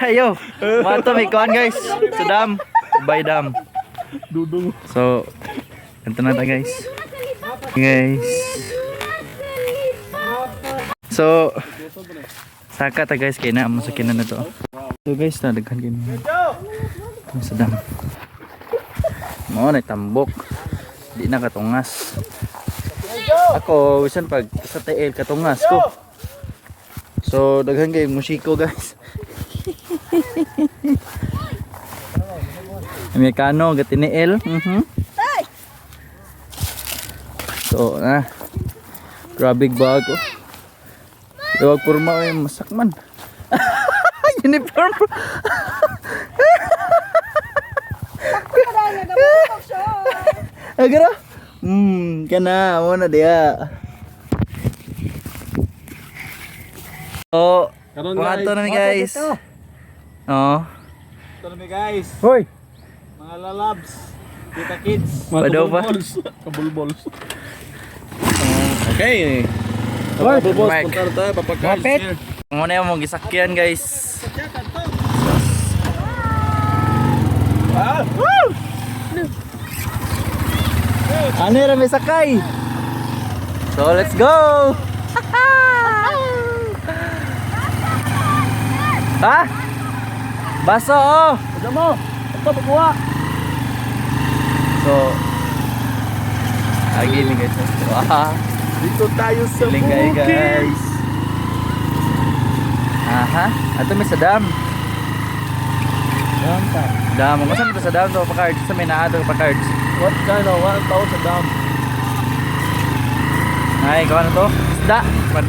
Ayo, mato may kuhan guys. Sa dam. Bay dam. Dudong. So, ganito na tayo guys. Guys. So, saka ta guys kay na mo sa kinan na to. So guys, nadaghan kay mo. Sa dam. Mo na tambok. Di na katungas. Ako, wisan pag sa TL katungas ko. So, daghan kay musiko guys. Amerikano, gatiniel. So, grabe bago. Iwag purma ay masakman. Uniform. Agara? Kana mo na dia. Oh, mga to na guys. Oh. Ito na guys. Hoy. Mga lalabs. Kita kids. Padaw pa? Kabulbols. Okay. Kabulbols. Punta na tayo. Papagkalis. Muna yung mong gisakyan guys. Ano yung may sakay? So let's go! Ha? Baso oh! Ito mo. Ito pagkuha. So lagi nih guys. Wah, Dito tayo sa lingay bukid. guys. Aha, ato may sa dam. Dam, mo saan to sa dam to pa cards sa may naa to pa cards. What kind of one tao sa dam? Ay, kuha na to. Isda.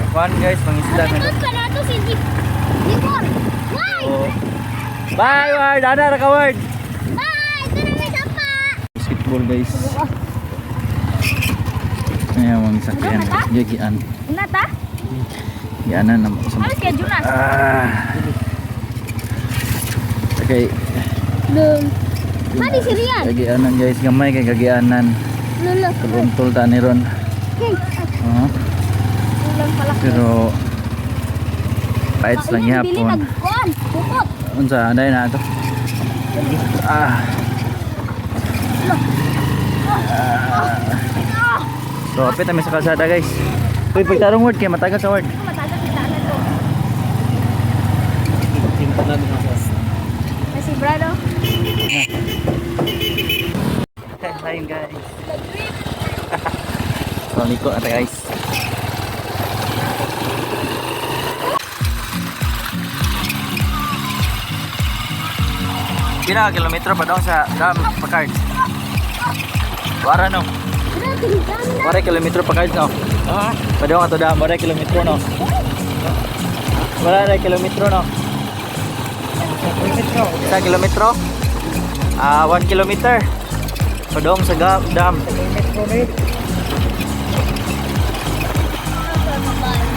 Kuhan guys, pang isda na. Ikot ka na to si Dipor. Why? So, bye Ward! Ana ra ka Ward! Bye! Ito na may sapa. Basketball guys. Ayan, mga sakyan. Gigian. Una ta? Gianan na mo. Alas kaya Jonas. Okay. Lul. Mali si Rian. Kagianan guys. Gamay kay kagianan. Lulu. Kaguntol ta ni ron. Okay. Ulang pala. Pero fights lang Dili yapon. nagkuhan. Pupot. Unsa anday na to? So apit kami sa kalsada guys. Uy, pagtarong word kay matagal sa word. Matagal kita na to. Tinta na din ako. Ay si Brado. Hi guys. So liko ate guys. Kira kilometro pa daw sa dam pa cards. Wara no. Wara kilometro pa cards no. Padaw nga to dam, wara kilometro no. Wara kilometro no. Sa kilometro? 1 kilometer. Padong sa dam.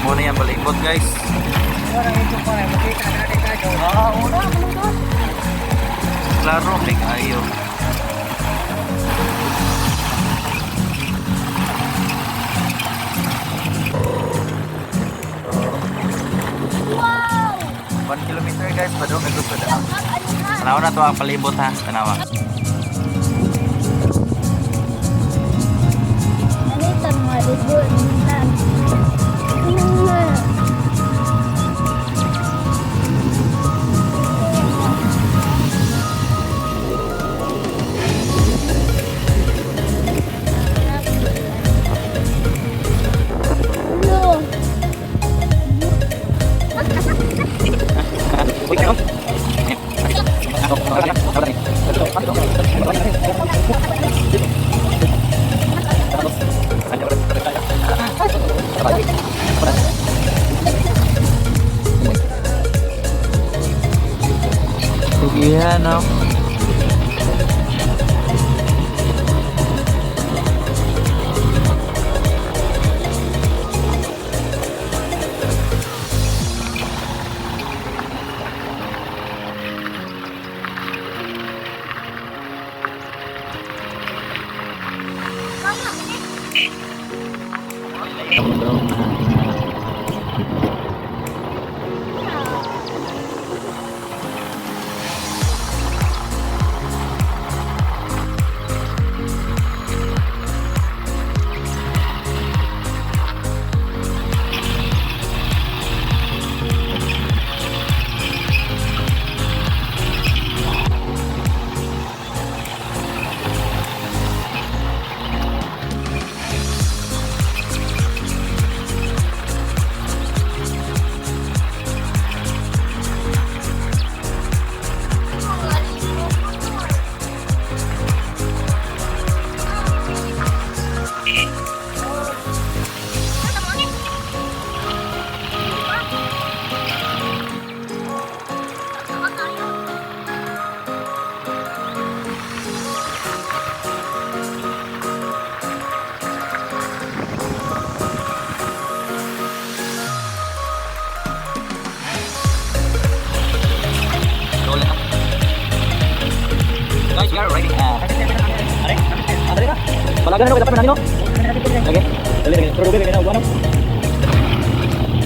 Muna yan balibot guys. Klaro, big ayo. Wow! 1 kilometer guys, padong ito sa dam. Tanaw na to ang palibot ha, tanawa. Ano ito mga dibur? Iya no. Balagan ano dapat natin no? Lagi. Dali lagi. Pero bebe na ano?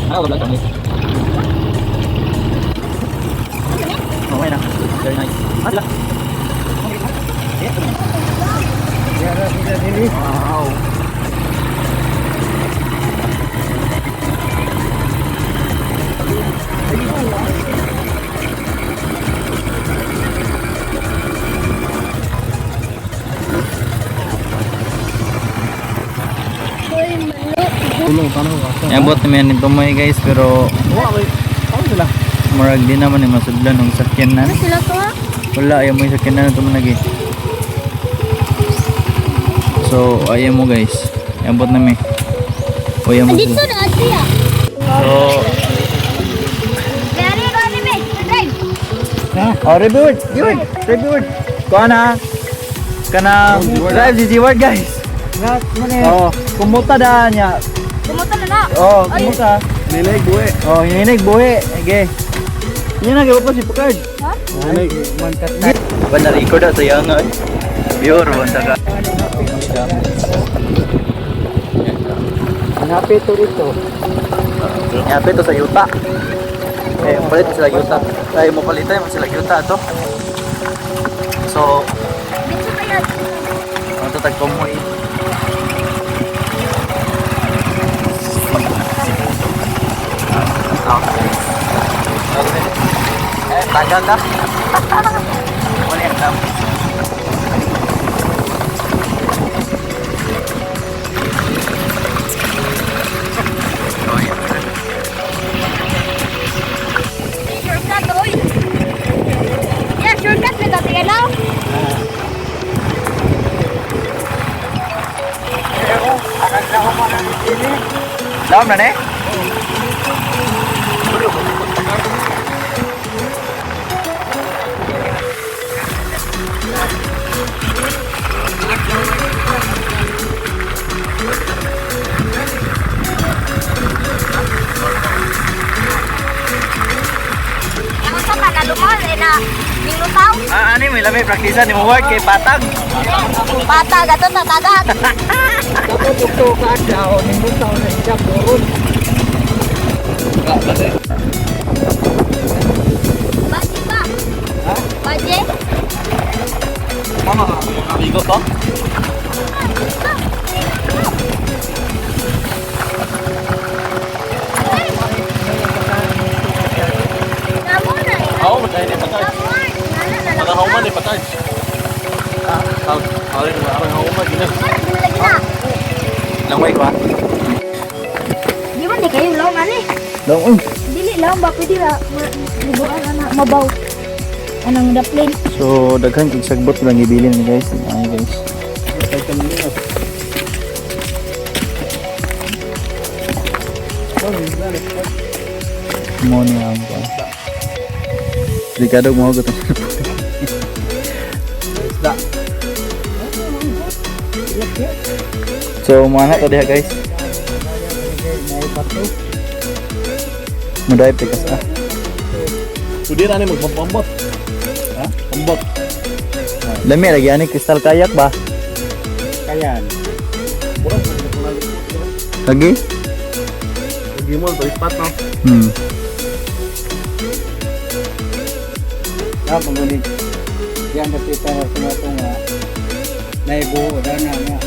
Ano ba lang okay na. Very nice. Adla. Wow. Tulong tanong ka. Abot naman nito mo guys pero Ano sila? marag din naman ni masudlan ng sakyanan. Ano sila to ha? Wala ayaw mo yung sakyanan ito mo lagi. So ayaw mo guys. Abot na mi. O ayaw mo Dito sila. na siya. So Dari ko ni Meg. Drive. oh reward. Yun. Reward. Kuha na. Kana drive si G-Word guys. Oh, kumuta da niya. Kumusta na na? Oh, kumuta. Nilig buwe. Oh, hininig buhi. Okay. Yan na gawa pa si Pukard. Ha? Nilig mankat na. Ba na-record na sayang nga. Pure basta ka. Hanapin to dito. Yape to sa yuta. Eh, palit sila yuta. Tayo mo palitan mo sila yuta to. So, Dito pa yan. ang tatag ko mo tagal na. Wala yung dam. Shortcut oy. Yeah, shortcut na dati ano? Dalam na ne? Ano sa ka na lumol na minutaw? Ano may lamay praktisan ni mo work kay patag. Bata gato na tagat. Dapat ito ka daw. Nindot taon na siya. Buron. Baji ba? Baji? Mama, amigo to? Namun na eh. Oo, matay na patay. Namun. Nana na lang. Pagkahuman ni patay. Arang hauman gina. Lagi na. Lamay ko ah. Di man di kayo lang ani. Long. Dili lang ba pwede ra libuan ana mabaw. Anang daplin. So daghan kig sagbot lang gibilin ni guys. Ay guys. Patay ka nila. Mo ni ang ko. Ricardo mo gato. Isda. So mana to diha guys. May bato. Muday pikas ah. Pwede na ni magpapambot. Ha? Pambot. Lami lagi ani kristal kayak ba? Kayan. Burang. Lagi? Lagi mo ito ispat no. Ya, pengunik yang kita semua tunga naibu dan nama